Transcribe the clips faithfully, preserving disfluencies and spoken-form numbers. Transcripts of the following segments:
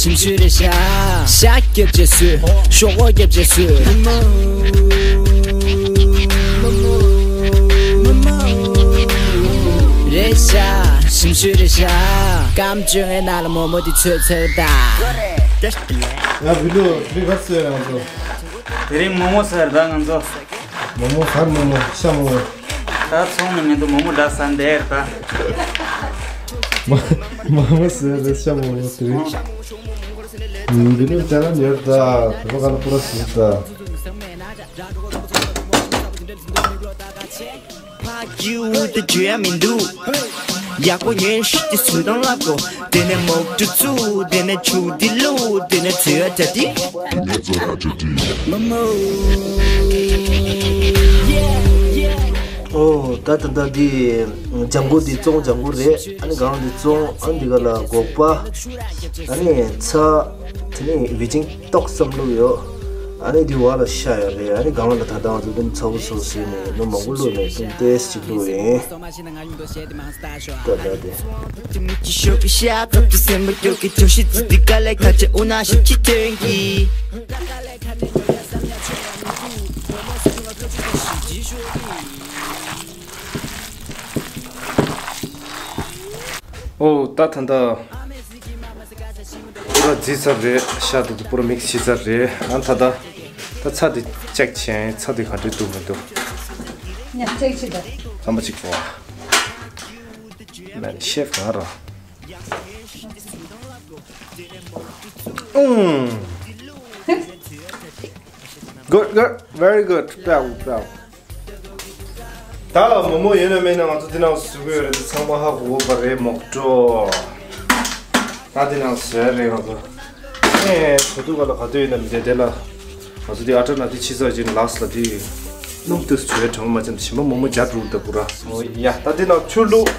ཞིམ་ཤོས་རེད་ཤག་ཤ་རྒྱབ་བྱས་སུ། ཤོག་ངོ་རྒྱབ་བྱས་སུ། རེད་ཤག་ཞིམ་ཤོས་རེད་ཤག་སྐམ་བཅོས་ངའི་ནང་ལ་མོག་མོག་དེ་ཚོས་ཚོས་ད། ཡ་བི་ལུ་བི་ག་སོས་རང་ཚོ། དེ་རིང་མོག་མོག་ཟ་ཡ་རེད་ད་ང་ཚོ། མོག་མོག་གར་མོག་མོག་ཤ་མོག་མོག་ད་ཚོང་ནི་མི་འདུག་མོག་མོག་འདྲ་ཟ་འདི་ཡ་རེད་ད། མ་མ་མ་ཟེར་རེད་ཤ་མོ་ཡོད་དེ་རེད། འདི་ནི་ཅ་ལག་ཉར་ད་བོད་པ་ག་ལ་པུ་ར་སུ་ད། ཕ་ཀིའུ་དེ་བརྗོད་ཡ་མི་འདུག་ཡག་པོ་ཉོན་ཤིག་དེ་སུ་དང་ལབ་གོ་དེ་ནས་མོག་ཀྲུ་བཙུགས་དེ་ནས་ཆུ་དེ་བླུགས་དེ་ནས་ཚོས་ཡ་ཅ་དེ། མ་མོ། ཨོ། ད་ད་ད་འདི་ལྗང་གུ་འདི་བཙོང་ལྗང་གུ་རེད། ཨ་ནི་གང་འདི་བཙོང་ཨ་ནི་འདི་ག་ལ་སྒོག་པ། ཨ་ནི་ཚྭ། དེ་ནི་བི་ཅིང་ཏོག་ཙམ་བླུགས་ཡོད། ཨ་ནི་འདི་བ་ལ་ཤ་ཡོད་རེད། ཨ་ནི་གང་ལ་ད་ལྟ་ང་ཚོ་འདུམ་ཚ་བོ་སོ་སོའི་ནི་ནུ་མང་པོ་བླུགས་ནས་འདུམ་ཏེས་ཅིག་བླུགས་ཡིན། ད་ད་དེ། ཨོ་ད་ད་ད། པུ་ར་རྫིས་ཚར་རེད། ཤ་དེ་དུ་པུ་ར་མིག་སི་བྱས་ཚར་རེད། ཨ་ད་ད། ད་ཚྭ་དེ་ཅེག་བྱས་ཡིན། ཚྭ་དེ་ག་འདྲས་འདུག་མི་འདུག་ཉ་ཅེག་བྱེད་ད། ཚང་མ་གཅིག་པོ། Man, chef ང་རང་། ཨུམ། Good, good, very good. ད་མོག་མོག་ཡོད་ན་མེད་ན་ང་ཚོ་འདི་ནང་བཟོ་གི་ཡོད་རེད། འདི་ཚང་མ་ཧ་གོ་བ་རེད། མོག་ཀྲོ། ད་འདི་ནང་བཟོ་ཡ་རེད་ང་ཚོ། ཨེ་བཟོ་དུས་ག་ལ་ག་དུས་ཡིན་ན་མི་བདེ་དེ་ལ། ང་ཚོ་འདི་ཨ་ཊ་ནང་འདི་ཕྱི་ཚ་ཅིག་ལགས་ལ་འདི་སྣུམ་དུ་བྱོས་གྲང་མ་ཅན་ཞིམ་པ་མོག་མོག་རྒྱ་དྲུག་ད་པུ་ར། ཨོ་ཡ། ད་འདི་ནང་ཆུ་བླུགས།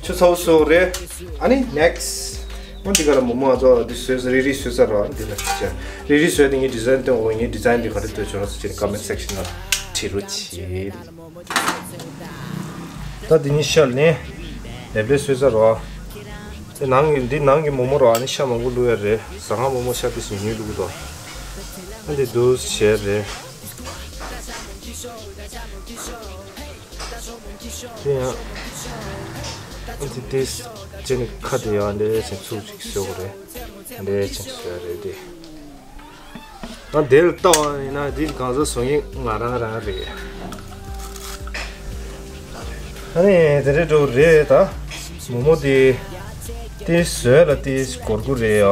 ཆུ་ཚ་བོ་བཟོ་རེད། ཨ་ནི་next ཨོ་འདི་ག་ལ་མོག་མོག་ང་ཚོ་འདི་བཟོས་རེ་རེ་བཟོས་ཚར་རོ། འདི་ལ་ཅི་རེ་རེ་བཟོས་ཏེ་ངའི་ཌི་ཛའིན་སྟོན་འོ། ངའི་ཌི་ཛའིན་འདི་ག་རེ་འདོད་བྱུང་ར་ཟེར་ཅིག་ཀོ་མེན་ཊི་སེག་ཤན་ལ་བྲིས་རོགས་བྱེད། ད་འདི་ནི་ཤ་ལེན་ལེབ་ལེབ་བཟོས་ཚར་རོ། དེ་ནང་གི་འདི་ནང་གི་མོག་མོག་རོ། ཨ་ནི་ཤ་མང་པོ་བླུགས་ཡ་རེད། ཟ་ཁང་མོག་མོག་ཤ་དེ་ཞིག་ཉོས་བླུགས་དོ། ཨ་འདི་འདུག་བྱས་རེད། དེ་ཡང་ཨ་ཙི་ཏེས་ཅན་ཁ་དེ་ཡང་འདྲེ་ཅན་ཚུགས་ཅིག་བཟོ་དགོས་རེད། འདྲེ་ཅན་བཟོ་ཡ་རེད་དེ། ང་དེ་ལ་ལྟ་བ་ཡིན་ན་འདི་གང་ཟག་བཟོ་མཁན་ང་རང་རང་རེད། ཨ་ནི་དེ་འདྲ་འགྲོ་རེད་ད། མོག་མོག་དེ་ཏེས་བཟོས་ལ་ཏེས་སྒོར་སྒོར་རེད་ཡ།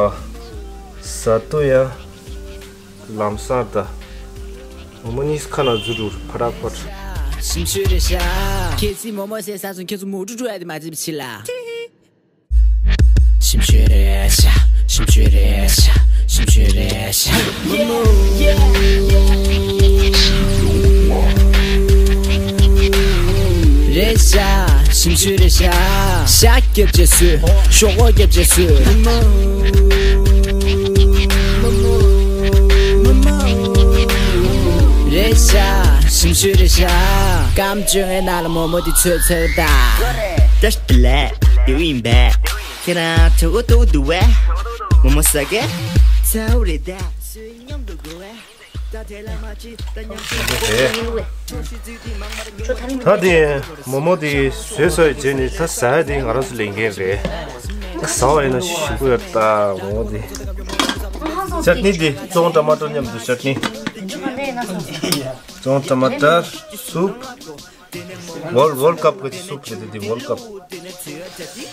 ཟ་ཏོ་ཡ། ལམ་སང་ད། མོག་མོག་གཉིས་ཁ་ན་འཛུལ་འགྲོ་ཕ་ཏག་ཕ་ཏག་ཞིམ་ཤོས་རེད་ཤག་ཁྱེད་ཚོས་མོག་མོག་ཟས་ས་སོང་། ཁྱེད་ཚོ་མོག་ཀྲུ་ཀྲུ་ཨ་དེ་མ་བརྗེད་པ་བྱེད་ལ། ཞིམ་ཤོས་རེད་ཤག་ཞིམ་ཤོས་རེད་ཤག་ཞིམ་ཤོས་རེད་ཤག་རེད་ཤག་ཞིམ་ཤོས་རེད་ཤག་ཤ་རྒྱབ་བྱས་སུ། ཤོག་ངོ་རྒྱབ་བྱས་སུ། རེད་ཤག་ཞིམ་ཤོས་རེད་ཤག་སྐམ་བཅོས་ངའི་ནང་ལ་མོག་མོག་དེ་ཚོས་ཚོས་ད། ཏ་ཤ་ཏི་ལེ། དེ་ཡིན་པས། ཁྱེད་རང་གྲོད་ཁོག་ལྟོགས་འདུག་བས། མོག་མོག་ཟ་གི་ཚ་བོ་རེད་ད། སུའི་མཉམ་དུ་འགྲོ་བས། ད་དེ་ལ་མ་ཅི་ད་མཉམ་དུ་འགྲོ་བས། ད་དེ་མོག་མོག་དེ་བཟོས་ཚར་བའི་རྗེས་ནས་ད་ཟ་ཡ་དེ་ང་རང་ཚོ་ལས་འགན་རེད། ཟ་བ་ཡིན་ན་ཞིམ་པོ་ཡོད་ད་མོག་མོག་དེ། ཅཊ་ནི་དེ་བཙོང་ཊ་མ་ཊར་མཉམ་དུ་ཅཊ་ནི། བཙོང་ཊ་མ་ཊར་སུབ། ཝོལ་ཝོལ་ཀབ་གི་སུབ་བྱེད་དེ་དེ་ཝོལ་ཀབ།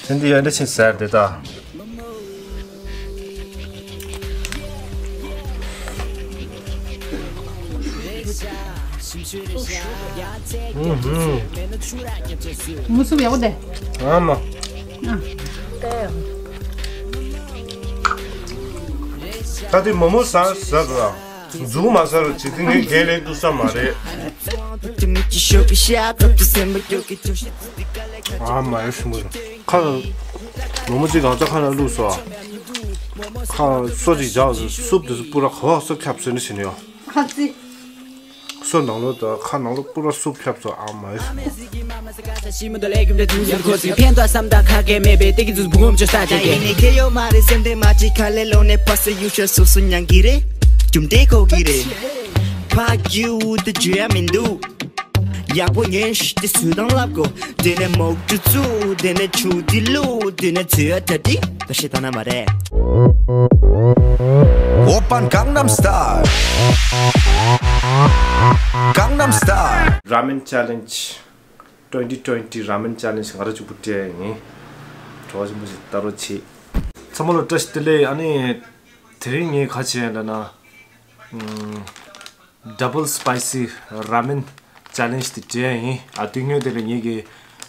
དེ་འདི་ཡོད་འདྲ་ཆེན་ཟེར་དེ་ད། ཧུམ་ཧུམ། མུ་སུབ་ཡག་པོ་དེ། ཨ་མ། ཨ། ད་དེ་མོག་མོག་ཟ་ཟ་ར། མཛུབ་མོ་མ་ཟ་རུ་བྱེད་དུས་ངས་རྒྱལ་ལས་འདུག་ས་མ་རེད། ཨ་མ་ཡ་ཞིམ་པོ་རེད། ཁ་ལ་མོག་མོག་ཅིག་གང་ཚ་ཁ་ལ་བླུགས་སོ། ཁ་སོ་ཅིག་བཞག་སོ་སུབ་དེ་ཚོ་སྤུ་ར་ག་བ་སོ་ཁྱབ་སོ་ནི་བྱེད་ནི་ཡོད། ཨ་ཙི། སོ་ནང་ལོགས་དང་ཁ་ནང་ལོགས་པུ་ར་སུབ་ཁྱབ་སོ་ཨ་མ། ཕག་རྒྱུ་དེ་བརྗོད་ཡ་མི་འདུག། ཡག་པོ་ཉན་ཤིག་དེ་སུས་དང་ལབ་གོ། དེ་ནས་མོག་ཅུ་ཙུ། དེ་ནས་ཆུ་དི་ལུ། དེ་ནས་ཚོས་ཡ་ད་དི། ད་ཤི་ད་ན་མ་རེད། Oppan Gangnam Style. Gangnam Style. Ramen Challenge twenty twenty Ramen Challenge ང་རང་གཅིག་པུ་སྤྲད་ཡིན། གྲོགས་ཆེན་པོ་ཞིག་ལྟ་རོགས་བྱེད། ཚང་མ་ལ་བཀྲ་ཤིས་བདེ་ལེགས། ཨ་ནི་དེ་རིང་ངས་ག་བྱས་ཡིན་ལབ་ན། ཨམ། Double Spicy Ramen Challenge དེ་སྤྲད་ཡིན། ཨ་དུས་ངོས་དེ་ལ་ངེད་ཀྱི་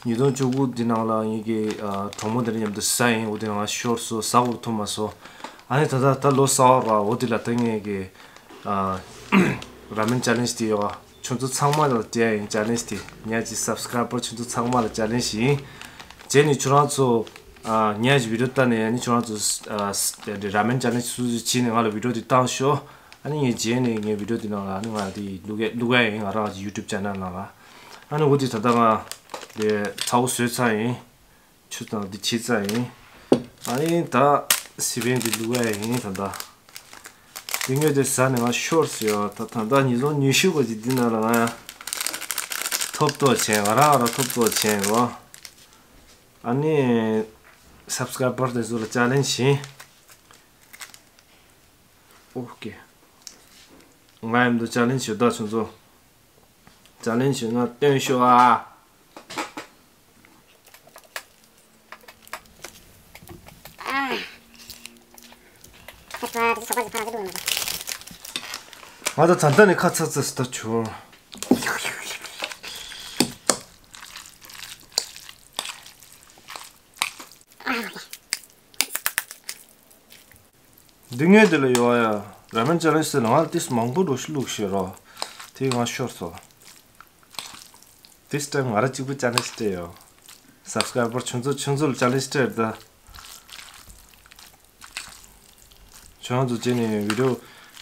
ཉིས་སྟོང་བཅུ་དགུ་འདི་ནང་ལ་ངེད་ཀྱི་ཨ་གྲོགས་མོ་དེ་ལ་མཉམ་དུ་ཟ་ཡིན། འོ་དེ་ནང་ཤོར་སོང་། ཟ་དགོས་ཐུབ་མ་སོང་། ཨ་ནི་ད་ལྟ་ད་ལོ་གསར་པ་ར། འོ་དེ་ལ་ད་ངེད་ཀྱི་ཨ་Ramen Challenge དེ་ཡོད། ཁྱོད་ཚོ་ཚང་མ་ལ་སྤྲད་ཡིན་challenge དེ། ངེད་ཀྱི་subscriber ཁྱོད་ཚོ་ཚང་མ་ལ་challenge ཡིན། རྗེས་ནས་ཁྱོད་རང་ཚོ་ཨ་ངེད་ཀྱི་video ལྟ་ནས་ཨ་ནི་ཁྱོད་རང་ཚོ་ཨ་Ramen Challenge སུ་སུ་བྱས་ནས་ང་ལ་video དེ་བཏང་ཤོག་ཨ་ནི་ངས་རྗེས་ནས་ངའི་video དེ་ནང་ལ་ཨ་ནི་ང་དེ་བླུག་ག་བླུག་ག་ཡིན། ང་རང་གི་YouTube channel ནང་ལ། ཨ་ནི་འོ་དེ་ད་ལྟ་ང་དེ་ཚ་བོ་བཟོས་ཚར་ཡིན། ཆུ་དང་འདི་ཕྱེ་ཚར་ཡིན། ཨ་ནི་ད་སི་པན་འདི་བླུག་ཡ་ཡིན་ད་ལྟ། འདི་ངོས་དེ་ཟ་ནས་ང་ཤོར་སོང་ཡ། ད་ད་ལྟ་ཉིས་སྟོང་ཉི་ཤུ་གོ་ཅིག་འདི་ནང་ལ་ང་ཡ་ཐོབ་ཐོབ་བྱས། ང་རང་ར་ཐོབ་ཐོབ་བྱས་རོ། ཨ་ནི་subscriber དེ་ཚོ་ལ་challenge ཡིན། ཨོ་ཀེ། ང་ཡང་འདི་challenge ཞུ་ད་ཆུང་ཚོ། challenge ཞུ་ན་སྟོན་ཤོག་ཨ། ང་ད་ད་ལྟ་ནས་ཁ་ཚ་ཚ་སི་ད་ཆུ། འདི་ངས་དེ་ལ་ཡོད་ཡ། Ramen Challenge ཟེར་ལ་ང་ལ་ཏིས་མང་པོ་འགྲོ་ཤི་བླུགས་ཤེས་རོ། དེ་ང་ཤོར་སོང་། This time ང་ར་གཅིག་པུ་challenge སྤྲད་ཡོད། subscriber ཆུང་ཚོ་ཆུང་ཚོ་ལ་challenge སྤྲད་ད། ཁྱོད་རང་ཚོ་བྱས་ནས་video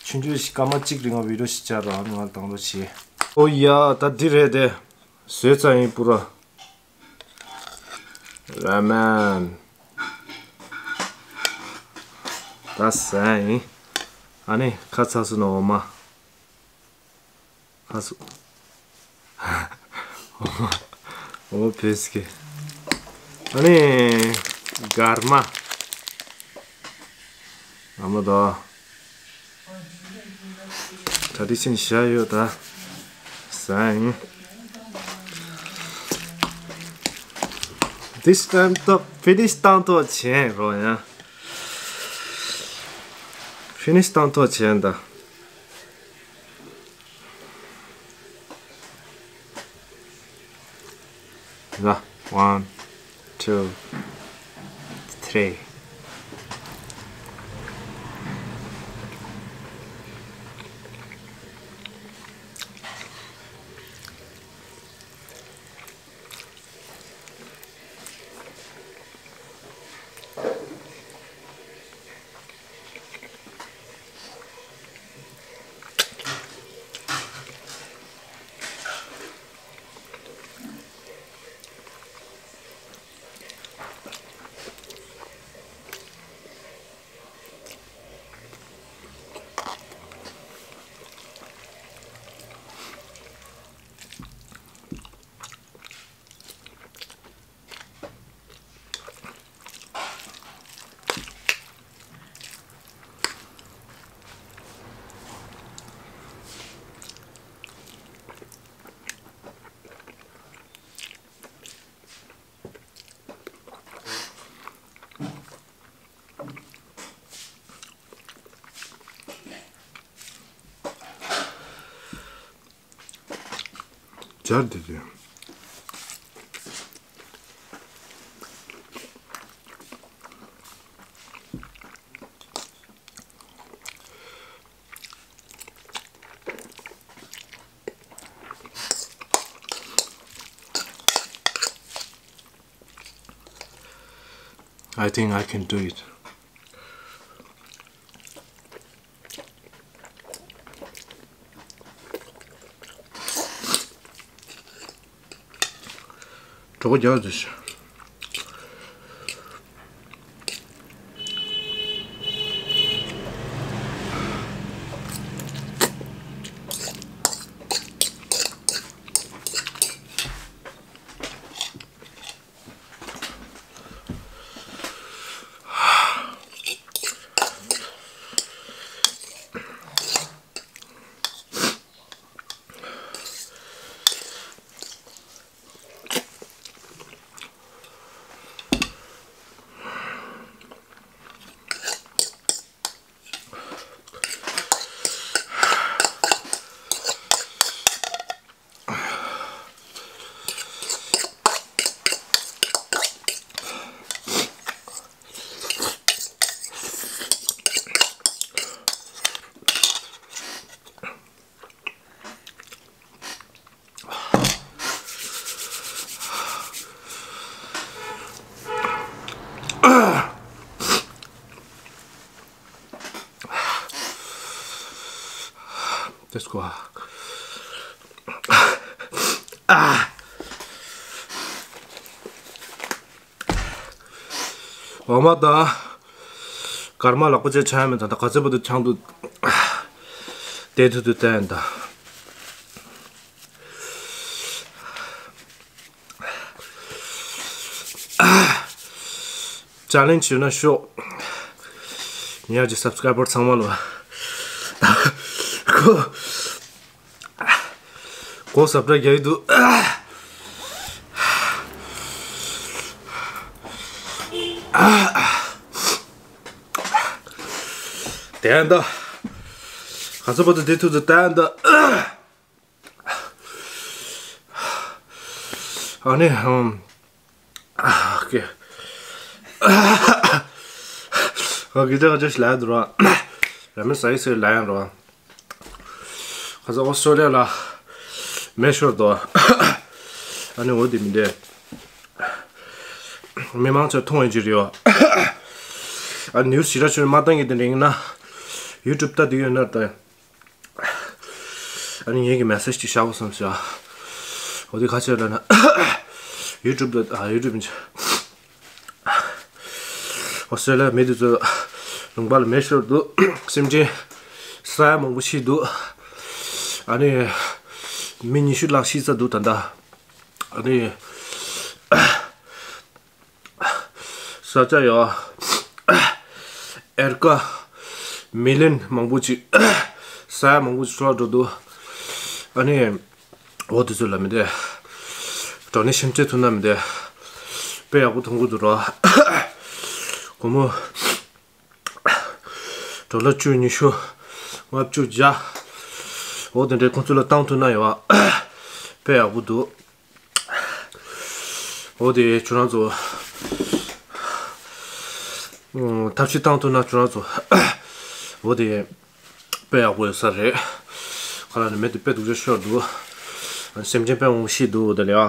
ཆུང་ཆུང་ཞིག་སྐར་མ་གཅིག་རིང་ང་video ཞིག་བྱ་རོགས། ང་ལ་དང་འདོད་བྱེད། ཨོ་ཡ་ད་འདི་རེད་དེ། བཟོས་ཚར་ཡིན་པུ་ར། Ramen ད་ཟ་ཡིན། ཨ་ནི་ཁ་ཚ་སོང་ན་འོ་མ། ཁ་སུ། འོ་བོད་སྐད། ཨ་ནི་གར་མ། ཨ་མ་ད། tradition བཞག་ཡོད་ད། ཟ་ཡིན། This time ད་finish བཏང་ཐོག་བྱས་རོགས་ཡ། finish བཏང་ཐོག་བྱས་ད། ལ། One, two, three. སྦྱར་དེ་དེ། I think I can do it. གྲོད་ཁོག་རྒྱགས་ཟེར་ཤག Let's go. ཨ། འོ་མ་དང་སྐར་མ་ལག་པ་བཅས་ཆང་མེད་དང་ད་ག་ཚོད་པོ་དུ་ཆང་དུ་དེ་དུ་དུ་བསྟན་དང་། ཅ་ལེན་བྱས་ན་ཤོག་ཉག་གི་སབ་སི་ཀ་རའི་བར་ཚང་མ་ལ་ཁོ། གོ་སབ་ཏྲ་རྒྱག་གི་འདུག་དེ་འདྲ། ག་ཚོད་པོ་དུ་དེ་ཐུག་ཚོད་དེ་འདྲ། ཨ་ནི་ཧམ། ཨ་ཀེ། ཨ་ཀེ་ད་ག་ཅི་ལ་འདུག་ར། ར་མེན་ཟ་ཡི་ཟེར་ལ་ཡང་ར། ཁ་སང་ཨོ་སི་ཊྲེ་ལི་ཡ་ལ་མེ་ཤོར་དོ། ཨ་ནི་འོ་དེ་མི་འདྲ། མི་མང་ཚོས་མཐོང་ཡོད་ཀྱི་རེད་བ། ཨ་ནི་ནིའུ་སི་ཞེ་དྲག་ཅིག་མ་བཏང་གི་དེ་འདྲ་ཡིན་ན། ཡུ་ཊུབ་ལྟ་དུས་ཡོད་ན་ད། ཨ་ནི་ངེད་ཀྱི་མེ་སེ་ཇི་ཅིག་བཞག་དགོས་བསམ་སོང་ཨ། འོ་དེ་ག་ཅི་ལབ་ན། ཡུ་ཊུབ་ལ་ཨ་ཡུ་ཊུབ་མིན། ཨོ་སི་ཊྲེ་ལི་ཡའི་མི་དེ་ཚོ་ལུང་པ་ལ་མེ་ཤོར་འདུག་སེམས་ཅན་ས་ཡ་མང་པོ་ཤི་འདུག་ཨ་ནི་མི་ཉི་ཤུ་ལྷག་ཤི་ཚར་འདུག་ད་ལྟ། ཨ་ནི་ས་ཆ་ཡོད། ཨེར་ཀ་མི་ལི་ཡོན་མང་པོ་ཅིག་ས་ཡ་མང་པོ་ཅིག་འཕྲོ་བརླག་འགྲོ་འདུག་ཨ་ནི། འོ་དེ་ཚོ་ལ་མི་འདྲ། ཌོ་ནེ་ཤན་སྤྲད་ཐུབ་ན་མི་འདྲ། དཔེ་ཡག་པོ་མཐོང་གི་འདུག་ར། སྒོར་མོ་ཌོ་ལར་བཅུ་ཉི་ཤུ་ལྔ་བཅུ་བརྒྱ། འོ་དེ་འདྲའི་ཁོང་ཚོ་ལ་བཏང་ཐུབ་ན་ཡོད་པ། དཔེ་ཡག་པོ་འདུག་འོ་དེ་ཁྱོད་རང་ཚོ་ཐབས་ཤེས་བཏང་ཐུབ་ན་ཁྱོད་རང་ཚོ་འོ་དེ། དཔེ་ཡག་པོ་ཡོད་ས་རེད། ཁ་ལག་ནི་མེ་དེ་དཔེ་སྡུག་ཅག་ཤོར་འདུག་སེམས་ཅན་དཔེ་མང་པོ་ཤི་འདུག་དེ་ལ་ཡ།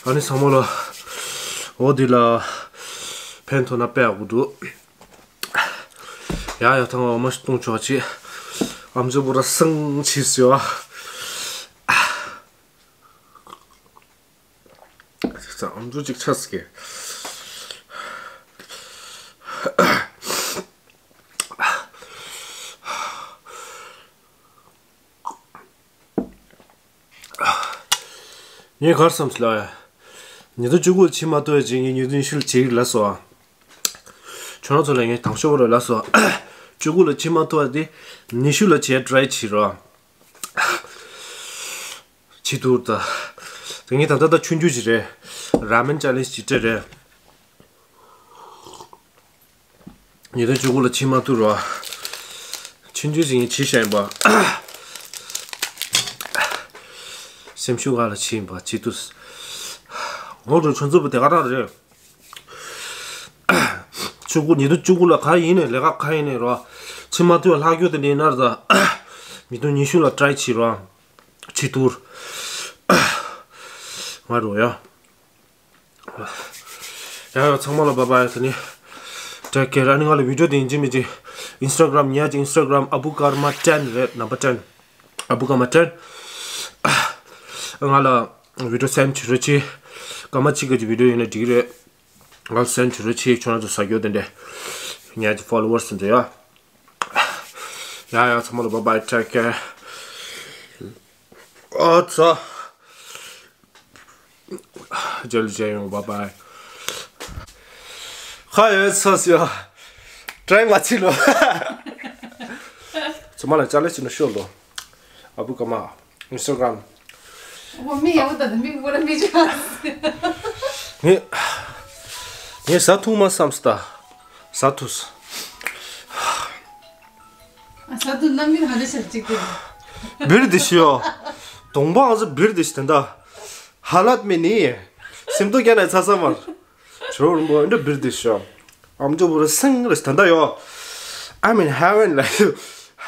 ཨ་ནི་ཚང་མ་ལ་འོ་འདི་ལ་ཕན་ཐོགས་ན་དཔེ་ཡག་པོ་འདུག་ཡ་ཡ་ཐང་འོ་མ་ཞིག་བཏུང་ཆོག་ཅིག་ཨམ་ཅོག་པོ་ར་སང་ཕྱིས་སོ། ཨམ་ཅོག་ཅིག་ཆགས་ཀྱི། ངས་ག་རེ་བསམ་སོང་ལབ་ཡ། ཉིས་སྟོང་བཅུ་དགུ་ལ་ཕྱི་མ་གཏོགས་ཡ་ཅིག་ངས་ཉིས་སྟོང་ཉི་ཤུ་ལ་བྱེད་ཀྱི་ལབ་སོང་ཨ། ཁྱོད་རང་ཚོ་ལ་ངས་དང་ཤོག་བོ་ར་ལབ་སོང་། བཅུ་དགུ་ལ་ཕྱི་མ་གཏོགས་ཡ་དེ་ཉི་ཤུ་ལ་བྱེད་ཊ་རའི་བྱེད་རོགས། བྱེད་ཐུབ་ད། དེ་ངས་ད་ལྟ་ད་ཆུང་ཆུང་ཞིག་རེད། ར་མེན་ཅ་ལེན་ཇི་ཅིག་སྤྲད་རེད། ཉིས་སྟོང་བཅུ་དགུ་ལ་ཕྱི་མ་གཏོགས་རོགས། ཆུང་ཆུང་ཞིག་ངས་བྱེད་བཞག་ཡིན་པ། སེམས་ཤུགས་ག་ལ་བྱེད་ཡིན་པ་བྱེད་ཐུབ། འོ་རུ་ཁྱོད་ཚོ་བུ་དེ་ག་རང་རེད། བཅུ་དགུ་ཉིས་སྟོང་བཅུ་དགུ་ལ་ག་ཡིན་ནས་ལས་ཀ་ག་ཡིན་ནས་རོ། ཕྱི་མ་དུས་ལྷག་རྒྱུ་དེ་འདྲ་ཡིན་ན་ར། ཉིས་སྟོང་ཉི་ཤུ་ལ་ཊ་རའི་བྱེད་རོ། བྱེད་ཐུབ། ང་རོ་ཡ། ཡ་ཡ་ཚང་མ་ལ་བཱའི་བཱའི་དེ་ནི། ཊེག་ཀེར་ཨ་ནི་ང་ལ་བི་ཌི་ཡོ་དེ་ཡིན་གཅིག་མིན་གཅིག་ཨིན་སི་ཊ་གྷ་རམ་ཉག་གཅིག་ཨིན་སི་ཊ་གྷ་རམ་ཨ་བུ་ཀར་མ་ཊེན་རེད་ནམ་བར་ཊེན། ཨ་བུ་ཀར་མ་ཊེན། ང་ལ་video send བྱེད་རོགས་བྱེད། སྐར་མ་གཅིག་གི་video ཡིན་ན་འགྲིག་རེད། ང་ལ་send བྱེད་རོགས་བྱེད། ཁྱོད་རང་ཚོ་ཟ་རྒྱུ་དེ་འདྲས། ངའི་followers འདི་ཡ། ཡ་ཡ་ཚང་མ་ལ་bye bye, take care. ཨ་ཚ། རྗེས་ལ་མཇལ་ཡོང་། bye bye. ཁ་ཡོད་ཚ་སི་ཡ། try མ་བྱེད་ལོ། ཚང་མ་ལ་ཅ་ལག་ཅིག་ནས་ཤོག་ལོ། ཨ་བུ་ཀ་མ། Instagram། འོ་མི་ཡག་པོ་ད་ད་མི་བོ་ར་མི་ཅག་ངས་ངས་ཟ་ཐུབ་མ་བསམ་སི་ད། ཟ་ཐུབ་སི། ཨ་ས་དུ་ནམ་མི་ཧ་ལས་ཤར་ཅིག་དེ། བིར་དེ་ཤི་ཡོ། གདོང་པ་ང་ཚོ་བིར་དེ་ཤི་དེ་འདྲ། ཧ་ལད་མེ་ནི། སེམས་ཏོ་ཀྱ་ན་ཚ་ས་མར། ཇོ་རིན་པོ་འདྲ་བིར་དེ་ཤི་ཡོ། ཨམ་ཅོ་བོ་ར་སེང་རེ་དེ་འདྲ་ཡོ། I'm in heaven ལ།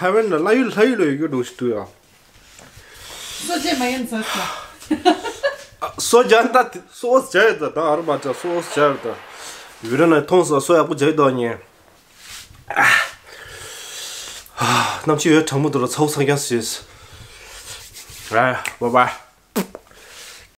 heaven ལ་ལྷ་ཡུལ་ལྷ་ཡུལ་ལ་ཡོད་རྒྱུ་འདུག་ཤི་དུ་ཡོ། སོ་ཅེ་མ་ཡན་ཚ་ས། སོ་ཇན་ད་སོ་ཇ་ཡ་ད་ད་ཨར་མ་ཇ་སོ་ཇ་ཡ་ད། ཡུ་ར་ན་ཐོང་ས་སོ་ཡག་པོ་ཇ་ཡ་ད་ཉེ། གནམ་གཤིས་ཡོད་གྲང་མོ་འདུག་ལ་ཚ་བོ་ཚ་རྐྱང་ཞིག་ཨ། bye bye.